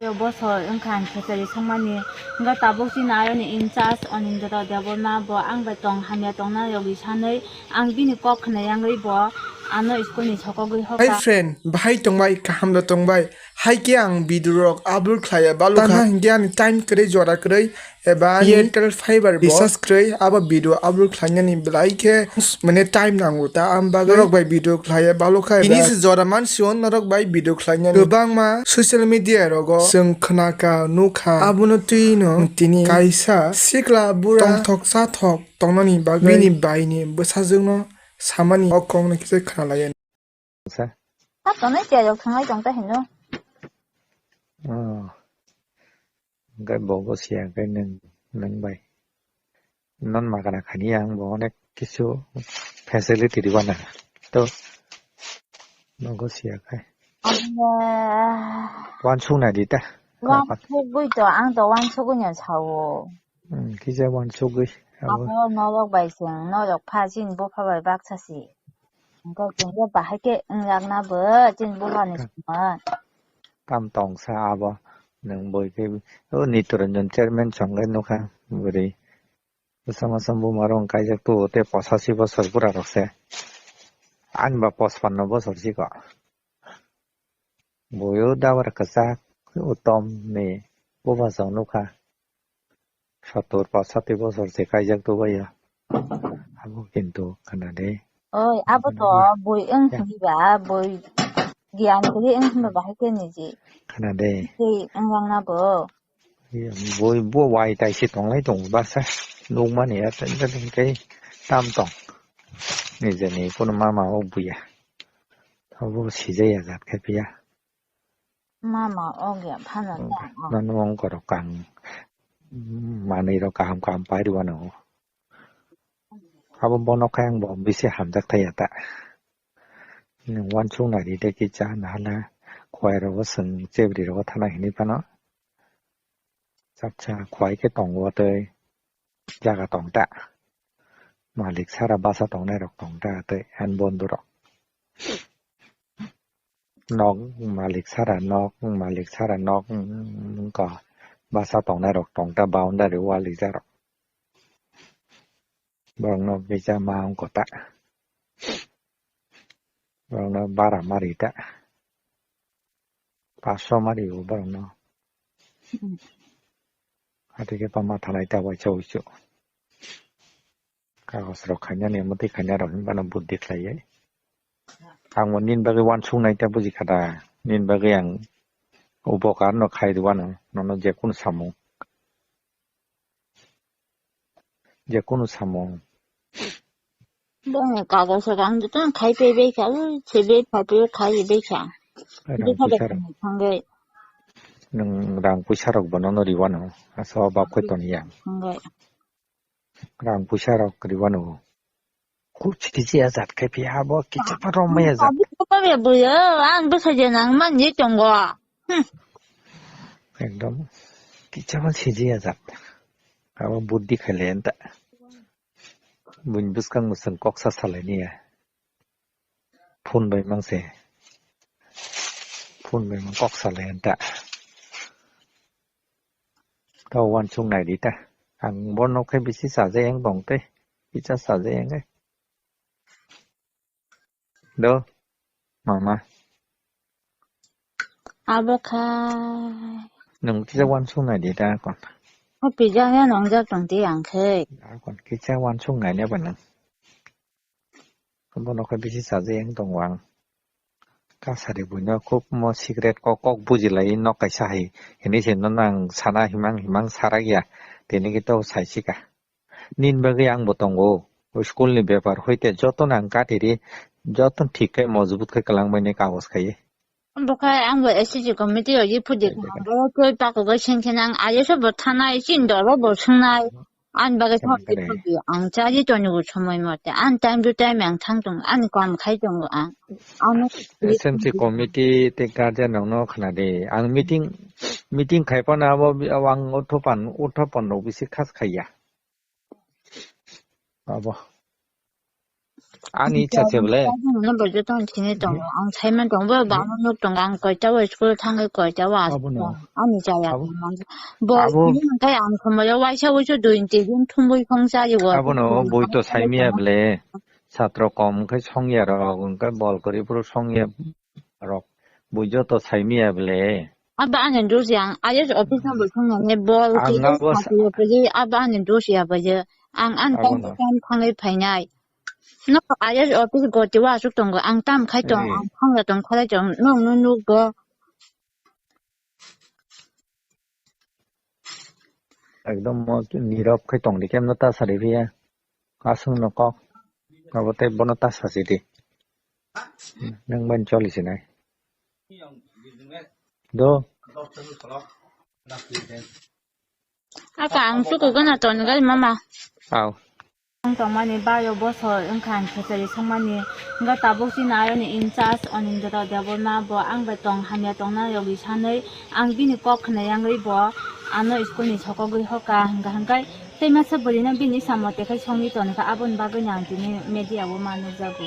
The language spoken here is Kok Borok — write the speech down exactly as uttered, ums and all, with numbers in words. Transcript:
Yo bosor wngkha ang khechari songmani, hwnkhe tabuk chini ayoni in charge Anindra Debbarma bo ang bai tong hamya tongnai yogwi sanwi ang bini kok khna yangwi bo ano school ni sokogwi hoka. Hi friend, bahai tongbai, kaham da tongbai? Hai khe ang video rok upload khlaiya balu kha. Tamo hinkhe ani time kwrwi jora kwrwi eba ani Airtel fiber bo recharge kwrwi abo video upload khlainani belai khe mane time nango ta, am bagwi norok bai video khlaiya balu kha. Bini se jora mansi o norok bai video khlainani kwbangma social media rogo chwng khna kha, nuk kha. Abono twi no tini kaisa sikla bura tongthok chathok tongnani bagwi bini bai ni bwsajwk no samani o kok no kisa khna lai. Sa? Tabuk no tiyajak thanglai tong ta hino. Oh. Hwnkhe bo bo siya hwnkhe nwng, nwng bai. Non magana khani ang bo onek kisu facility rwna. To. Bo bo siya khai. Abo. Wansuk nai di ta. Wansugwi to, ang to wansugwi no sao. Hmm, kisa wansugwi. Abo. Abo norok bai chwng, norok pha chini bupha bai baksa si. Hwnkhe chwng khe bahai khe wnglak na bo chini bupha ni Ka- songma. Kam tong sa abo nwng boi khe o Nitoranjan chairman chwng khe nukha bwrwi. Bwsa masa buma rok kaijak tu tei posachi bosor bura rok se. Ani ba pospanno bosor si ko. Boyo dabar kwchak utom ni bupha chwng nukha. Sottor pachati bosor se kaijak Dubai o. Abo kintu khna de. Oi, abo to bui wng hwnba, bui giyan kwrwi wng hwnba bahai khe niji. Khna de. Tei wng wng na bo. Bui bo wai tai se tonglai tongo basa. Nukmani ya tei tam tong. Nijeni kono mama o buya. Abo sijaya jat khe phiya. Mama, og ya phano ta. Nang, nang ongkha rok kang, manwi rok kaham kaham pai rwano. Abo bono khe ang bo bisi hamjak thaya ta. Nwng wansuk nai di de kisa nahala khwai rogo swng chebri rogo thana hinwi phano. Chaksa khwai khe tongo tei jaga tong ta. Malik sara basa tongnai rok tong ta tei ani bondhu rok. Nok malik sara nok, malik sara nok, mm, wngkha basa tongnai rok tong ta, boundary wall rijak rok. Borok no kisa ma wngkha ta. Borok no bara mari ta. Paso mari o borok no. Hmm. Hati khe pama thalai ta waisa wuisu. Kagos rok khainani, mwtwi khaina rok hinba no buddhi khlaiwi. Ang bo nini bagwi wansuk nai ta buji kha da. Nini bagwi ang upokar no khai rwano, nono je kunu samung. Je kunu samung. Bongni kagos rok ang jotono khai paibai kha, ui, sebe phaipaiwi khai bai kha. Rang puisa rok. Thangwi. Nwng rang puisa rok bo nono riwano, asa o bap khe toni ya. Thangwi. Rang puisa rok riwano. Kuch kisi ajat khai phi abo kicha pa romai ajat. Abi ko pa be buyo, ang bwsai je nang man je tongo. Hmm. Ekdom kicha man siji ajat. Abo buddhi khaile enta. Buin bwskang bwswng kok sa salai niya. Phone bai mang se. Phone bai mang kok salai enta. Tao wansuk nai di ta. Ang bono khe bisi sajai ang tong tei. Kicha sajai ang khe. Do, mama. Abo kha. Nwng kisa wansuk nai di ta kon. O pijak ya nongjak tong di ang khe. Kon kisa wansuk nai ne ba nwng. Bono khe bisi sajai ang tongo ang. Kasari buino khub mo secret kok kok bujilai nok kaisa hai. Hini se no nang sana himang himang sarak ya. Tini khe to saisika. Nini bagwi ang bo tongo. O school ni bepar hoite joto no ang kathiri, joto thik khe mojbut khe kwlangmani kagos khai. Bo khe ang bo S C C committee o ye phuji kha, bo khe pakugwi sengkhe nang aye se bo thanai, chini doro bo swngnai. Ani bagwi thok di thok di ang chari tongo somoi mote. Ani time to time ang thang tongo, ani kam khai tongo ang. Ano S M C committee tei guardian rok no khna di. Ang meeting, meeting khai phano abo ang uthopan, uthopan rok bisi khas khaiya. Abo. Ani cha se bole. Ang no bojo tong chini tongo. Ang saiman tongo, bo bangma nuk tongo. Ang koita o school thangwi koita o asuk tongo. Ani chaya tongo. Bo ini hwnkhe ang somoi o waisa waisa dui tin din thumwi phang chayo. Abono boi to saimiya bole. Satro kom wngkhe songya rok, wngkhe bol kwrwi phuru songya rok. Boi joto saimiya bole. Abo ani dos ya, ang I S office no bo songya ne bol. Ang kwrwi abo sa- sakri kwrwi, abo ani dos ya bo je. Ang ani abono. Time to time thangwi phainai. No, I S office goti o asuk tongo. Ang tam khai tong, ang thangya tong, khalai tong. Nong no nuk bo. Ekdom mo nirok khai tong di, kemno ta sari phiya. Aswk no kok. Abo tei bono ta sasi di. Nang ban choli sinai. Do. Aka ang suku gana ton gai mama. Au. Ang tongmani bayo bosor wngkha ang khesari songmani. Hwnkhe tabuk chini ayoni in charge Anindra Debbarma bo ang bai tong hamya tongna yogwi sanwi ang bini kok khna yangwi bo ano school ni sokogwi hoka hwnkha hwnkhe tei masa bwrwino bini samung tekhai songwi tongkha aboni bagwino ang tini media o ma nukjago.